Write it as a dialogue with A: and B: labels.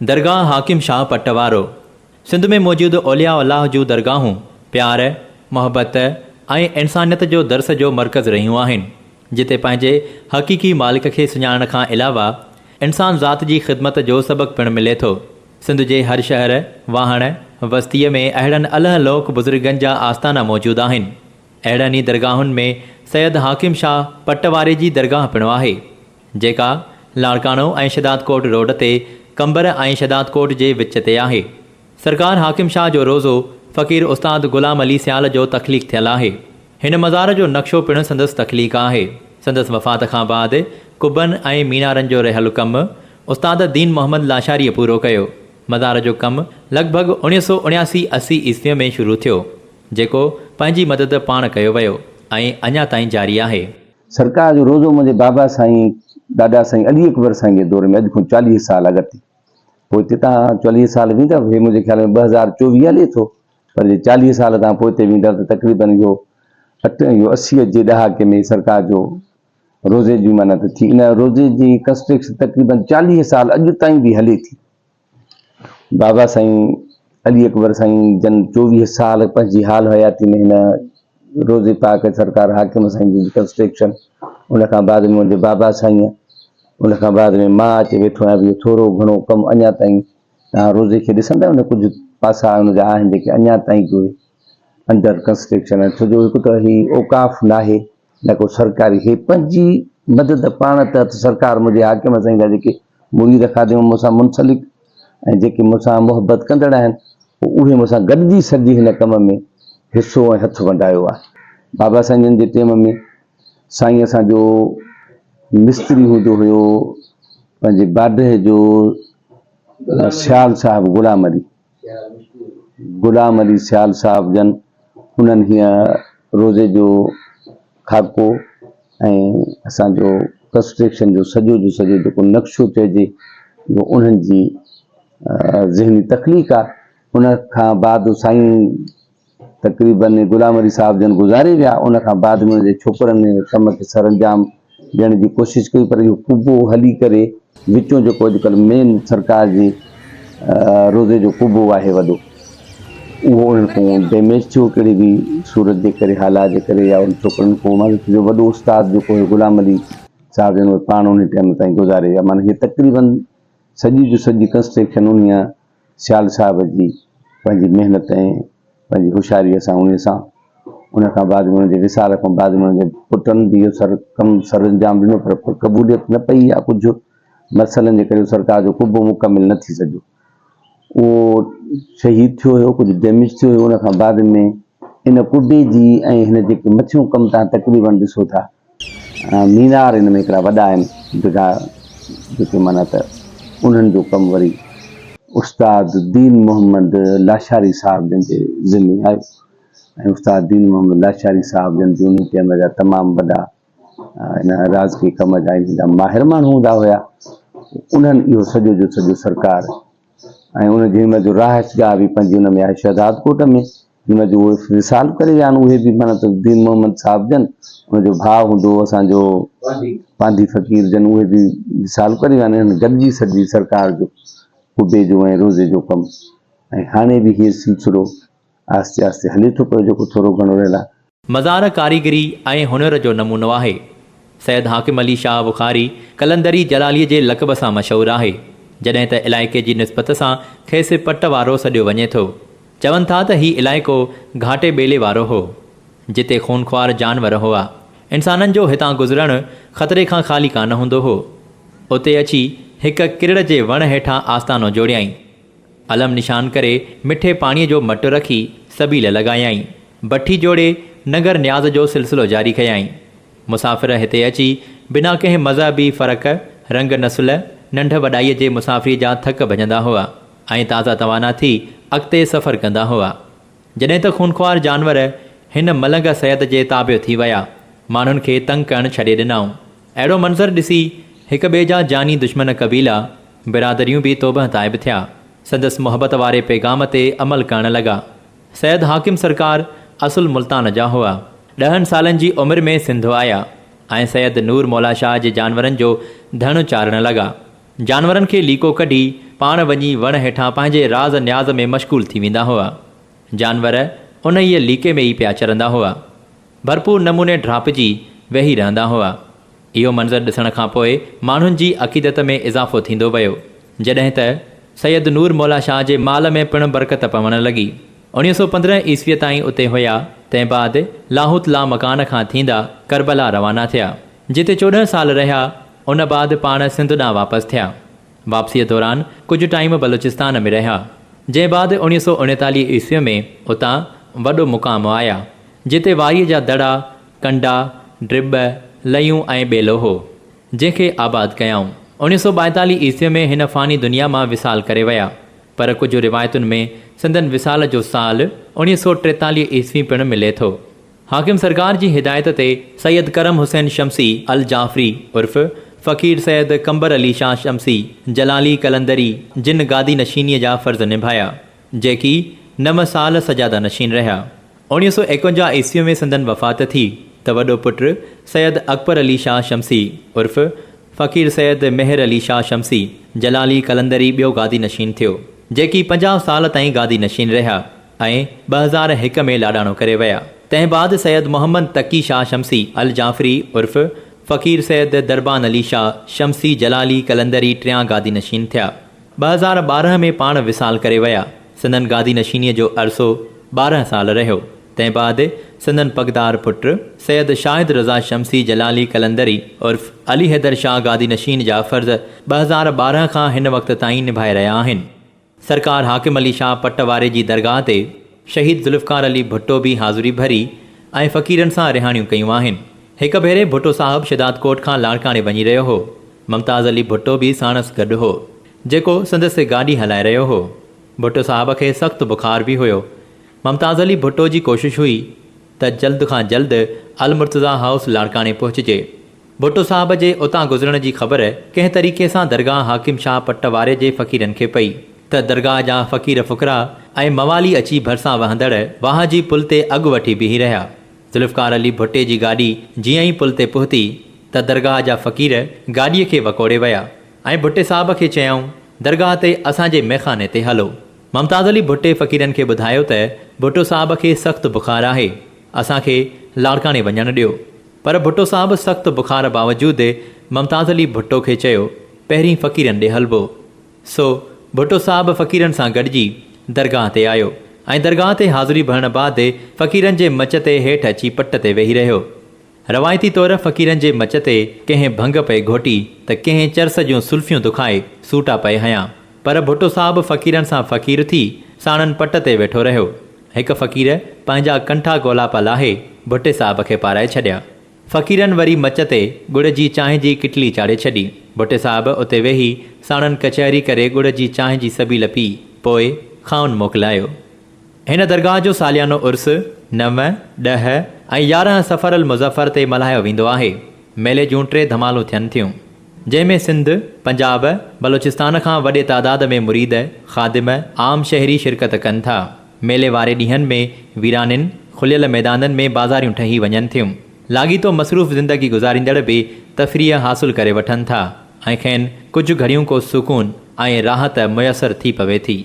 A: درگاهه حاڪم شاهه پٽ وارو، سنڌ ۾ موجود اولياء الله جون درگاهون پيار، محبت ۽ انسانيت جو درس جو مرڪز رهيون آهن، جتي پنهنجي حقيقي مالڪ کي سڃاڻڻ کان علاوه انسان ذات جي خدمت جو سبق پڻ ملي ٿو. سنڌ جي هر شهر، واهڻ، وستيء ۾ اهڙن الهه لوڪ بزرگن جا آستانا موجود آهن. اهڙن ئي درگاهن ۾ سيد حاڪم شاهه پٽ واري جي درگاهه پڻ آهي. جيڪا لاڙڪاڻو ۽ شھدادڪوٽ روڊ تي قمبر ۽ شھدادڪوٽ جي وچ تي آهي. سرڪار حاڪم شاهه جو روضو فقير استاد غلام علي سيال جو تخليق ٿيل آهي. هن مزار جو نقشو پڻ سندس تخليق آهي. سندس وفات کان بعد قبن ۽ مينارن جو رهيل ڪم استاد دين محمد لاشاريء پورو ڪيو. مزار جو ڪم لڳ ڀڳ اوڻيهه سو اڻياسي 80 عيسويء ۾ شروع ٿيو، جيڪو پنهنجي مدد پاڻ ڪيو ويو ۽ اڃا تائين جاري آهي.
B: سرڪار جو روزو منهنجي بابا سائين ڏاڏا سائين علي اڪبر سائين جي دور ۾ اڄ کان 40 سال اڳتي پوئتي تان 40 سال ويندا هي منهنجي خيال ۾ 2024 هلي ٿو پر جي 40 سال تان پوئتي ويندا ته تقريبن اهو اٺ اهو 80 جي ڏهاڪي ۾ سرڪار جو روزي جي معنيٰ ته ٿي ان روزي جي ڪنسٽرڪشن تقريبن 40 سال اڄ تائين به هلي ٿي. بابا سائين علي اڪبر سائين جن 24 سال پنهنجي حال حياتي ۾ هن روضي پاڪ سرڪار حاڪم سائين جي ڪنسٽرڪشن ان کان بعد ۾ منهنجي بابا سائين ان کان بعد ۾ مان اچي ويٺو آهيان اهو ٿورو گهڻو ڪم اڃا تائين توهان روضي کي ڏسندا آهيو نه ڪجهه پاسا ان جا آهن جيڪي اڃا تائين به انڊر ڪنسٽرڪشن آهن ڇو جو هڪ ته هي اوقاف ناهي نه ڪو سرڪاري هي پنهنجي مدد پاڻ تحت سرڪار منهنجي حاڪم سائين جا جيڪي مريد خادم مون سان منسلڪ ۽ جيڪي مون سان محبت ڪندڙ آهن پوء اهي مون سان گڏجي سڏجي هن ڪم ۾ حصو ۽ هٿ ونڊايو آهي. بابا سائين جن جي ٽيم ۾ سائين اسان جو مستري هوندو هيو پنهنجي باڊهه جو سيال صاحب غلام علي غلام علي سيال صاحب جن انهن هيء روزي جو خاڪو ۽ اسان جو ڪنسٽرڪشن جو سڄو جو سڄو جيڪو نقشو چئجي اهو انهن جي ذهني تخليق آهي. ان کان بعد سائين تقريبن غلام علي صاحب جن گذاري ويا ان کان بعد ۾ ان جي ڇوڪرن ان ڪم کي سرانجام ڏيڻ جي ڪوشش ڪئي پر اهو قبو هلي ڪري وچون جيڪو اڄڪلهه مين سرڪار جي روضي جو قبو آهي وڏو اهو انهن کان ڊيميج ٿيو ڪهڙي به صورت جي ڪري حالات جي ڪري يا ان ڇوڪرن کان جو وڏو استاد جيڪو هيو غلام علي صاحب جن اهي پاڻ ان ٽائيم تائين گذاري ويا معنيٰ هي تقريبن سڄي جو سڄي ڪنسٽرڪشن انهيء سيال صاحب جي پنهنجي محنت ۽ پنهنجي هوشياريء سان انهيء سان ان کان بعد ۾ ان جي وصال کان بعد ۾ ان جي پٽن به اهو سر ڪم سرانجام ڏنو پر قبوليت نه پئي يا ڪجهه مسئلن جي ڪري سرڪار جو قبو مڪمل نه ٿي سگهيو. اهو شهيد ٿيو هيو ڪجهه ڊيميج ٿيو هيو ان کان بعد ۾ ان قبي جي ۽ هن جيڪي مٿيون ڪم تان تقريبن ڏسو ٿا مينار ان ۾ هڪڙا وڏا آهن ڊگها جيڪي معنيٰ ته انهن جو ڪم وري استاد دين محمد لاشاري صاحب جن جي ذمي آيو ۽ استاد دين محمد لاشاري صاحب جن به انهي ٽيم جا تمام وڏا ان رازڪي ڪم جا انهي جا ماهر ماڻهو هوندا هيا انهن اهو سڄو جو سڄو سرڪار ۽ ان جي هن جو رهائشگاهه به پنهنجي ان ۾ آهي شهدادڪوٽ ۾ هن جو اهي وصال ڪري ويا آهن اهي به معنيٰ ته دين محمد صاحب جن ان جو ڀاء هوندو هو اسان جو پانڌي فقير جن اهي به وصال ڪري ويا آهن انهن گڏجي سڏجي سرڪار جو قبي جو ۽ روضي جو ڪم ۽ هاڻي به هي سلسلو آهستي آهستي هلي ٿو پيو جيڪو ٿورو گهڻو رهيل آهي.
A: مزار ڪاريگري ۽ هنر جو نمونو آهي. سيد حاڪم علي شاهه بخاري قلندري جلالي جي لقب سان مشهور آهي، جڏهن ته علائقي جي نسبت سان کيس پٽ وارو سڏيو وڃي ٿو. چون ٿا ته هي علائقو گهاٽي ٻيلي وارو هو، جتي خونخوار جانور هئا. انسانن جو هتان گذرڻ خطري کان خالي ڪانه هوندو هو. اتي اچي هڪ ڪرڙ جي وڻ هيٺان آستانو جوڙيائين. علم نشان ڪري مٺي پاڻيء جو مٽ رکي سبيل لڳايائين. بٺي جوڙي ننگر نياز جو سلسلو جاري ڪيائين. مسافر هتي اچي بنا ڪنهن مذهبي فرق، رنگ نسل، ننڍ وڏائيء جي مسافريء جا ٿڪ ڀڃندا هئا ۽ تازا توانا ٿي اڳتي سفر ڪندا هئا. جڏهن ته خونخوار جانور هن ملنگ سيد جي تابع ٿي ويا، ماڻهن کي تنگ ڪرڻ ڇڏي ڏنائون. اهڙو منظر ڏسي هڪ ٻئي جا جاني دشمن قبيلا، برادريون به توبهه تائب ٿيا. سندس محبت واري پيغام تي عمل ڪرڻ لڳا. سيد حاڪم سرڪار اصل ملتان جا هئا. ڏهن سالن جي عمر ۾ سنڌ آيا ۽ سيد نور مولا شاهه جي جانورن جو ڌڻ چارڻ لڳا. جانورن کي ليڪو ڪڍي پاڻ وڃي وڻ هيٺان پنهنجي راز نياز ۾ مشغول ٿي ويندا هئا. جانور انهيء ليڪي ۾ ئي پيا چرندا هئا. ڀرپور نموني ڍاپجي ويهي رهندا هئا. اهو منظر ڏسڻ کان پوء ماڻهن جي عقيدت ۾ اضافو ٿيندو ويو. جڏهن ته سيد نور مولا شاهه جي مال ۾ پڻ برڪت پوڻ لڳي. 1915 عيسويء تائين اتي هيا، تنهن بعد لاهوت لامڪان کان ٿيندا ڪربلا روانا ٿيا. جتي 14 سال رهيا، ان بعد پاڻ سنڌ ڏانهن واپس ٿيا. واپسيء دوران ڪجهه ٽائيم بلوچستان ۾ رهيا، جنهن بعد 1939 عيسويء ۾ اتان وڏو مقام آيا، جتي واريء جا دڙا، ڪنڊا، ڊٻ، ليون ۽ ٻيلو هو، جنهن کي آباد ڪيائون. 1942 عيسويء ۾ هن فاني دنيا مان وصال ڪري ويا، پر ڪجهه روايتن ۾ سندن وصال جو سال 1943 عيسوي پڻ ملي ٿو. حاڪم سرڪار جي هدايت تي سيد ڪرم حسين شمسي الجعفري عرف فقير سيد قمبر علي شاهه شمسي جلالي قلندري جن گادي نشينيء جا فرض نڀايا، جيڪي نو سال سجاده نشين رهيا. 1951 عيسويء ۾ سندن وفات ٿي ته وڏو پٽ سيد اڪبر علي شاهه شمسي عرف فقير سيد مهر علي شاهه شمسي جلالي قلندري ٻيو گادي نشين ٿيو، جيڪي 50 سال تائين گادي نشين رهيا. ۽ 2001 ۾ لاڏاڻو ڪري ويا. تنهن بعد سيد محمد تقي شاهه شمسي الجعفري عرف فقير سيد دربان علي شاهه شمسي جلالي قلندري ٽيان گادي نشين ٿيا. 2012 ۾ پاڻ وصال ڪري ويا. سندن گادي نشينيء جو عرصو 12 سال رهيو. تنهن بعد سندن پڳدار پٽ سيد شاهد رضا شمسي جلالي قلندري عرف علي حيدر شاهه گادي نشين جا فرض 2012 کان هن وقت تائين نڀائي رهيا آهن. سرڪار حاڪم علي شاهه پٽ واري جي درگاهه تي شهيد ذوالفقار علي ڀٽو به حاضري ڀري ۽ فقيرن سان رهاڻيون ڪيون آهن. هڪ ڀيري ڀٽو صاحب شهدادڪوٽ کان لاڙڪاڻي وڃي رهيو هو. ممتاز علي ڀٽو به ساڻس گڏ هو، جيڪو سندس گاڏي هلائي رهيو هو. ڀٽو صاحب کي سخت بخار به هيو. ممتاز علي ڀٽو جي ڪوشش هئي ته جلد کان جلد المرتضيٰ هائوس لاڙڪاڻي پهچجي. ڀٽو صاحب جي اتان گذرڻ جي خبر ڪنهن طريقي سان درگاهه حاڪم شاهه پٽ واري جي فقيرن کي پئي ته درگاهه جا فقير فقراء ۽ موالي اچي ڀرسان وهندڙ واهه جي پل تي اڳ وٺي بيهي رهيا. ذوالفقار علي ڀٽي جي گاڏي جيئن ئي پل تي پهتي ته درگاهه جا فقير گاڏيء کي وڪوڙي ويا ۽ ڀٽي صاحب کي چيائون درگاهه تي اسان جي ميخاني تي هلو. ممتاز علي ڀٽي فقيرن کي ٻڌايو ته ڀٽو صاحب کي سخت بخار آهي اسان کي لاڙڪاڻي وڃڻ ڏيو. پر ڀٽو صاحب سخت بخار باوجود ممتاز علي ڀٽو کي چيو، پهرين فقيرن ڏي هلبو. سو ڀٽو صاحب فقيرن سان گڏجي درگاهه تي آيو ۽ درگاهه تي حاضري ڀرڻ بعد فقيرن جي مچ تي هيٺ اچي پٽ تي ويهي رهيو. روايتي طور فقيرن جي مچ تي ڪنهن ڀنگ پئي گهوٽي ته ڪنهن چرس جون سلفيون دکائي سوٽا پئي هنيا. پر ڀٽو صاحب فقيرن سان فقير ٿي ساڻن پٽ تي ويٺو رهيو. هڪ فقير پنهنجا ڪنٺا گولاپا لاهي ڀٽي صاحب کي پارائي ڇڏيا. فقيرن وري مچ تي ڳڙ جي چانهه جي ڪٽلي چاڙهي ڇڏي. ڀٽي صاحب اتي ويهي ساڻن ڪچهري ڪري ڳڙ جي چانهه جي سبيل پي پوء کائن موڪلايو. هن درگاهه جو ساليانو عرس 9، 10 ۽ 11 صفر المظفر تي ملهايو ويندو آهي. ميلي جون ٽي ڌمالون ٿين ٿيون. جنهن ۾ سنڌ، پنجاب، بلوچستان کان وڏي تعداد ۾ مريد، خادم، عام شهري شرڪت ڪن ٿا. ميلي واري ڏينهن ۾ ويرانين، کليل ميدانن ۾ بازاريون ٺهي وڃن ٿيون. لاڳيتو مصروف زندگي گذاريندڙ به تفريح حاصل ڪري وٺن ٿا ۽ کين ڪجهه گهڙيون ڪو سڪون ۽ راحت ميسر ٿي پوي ٿي.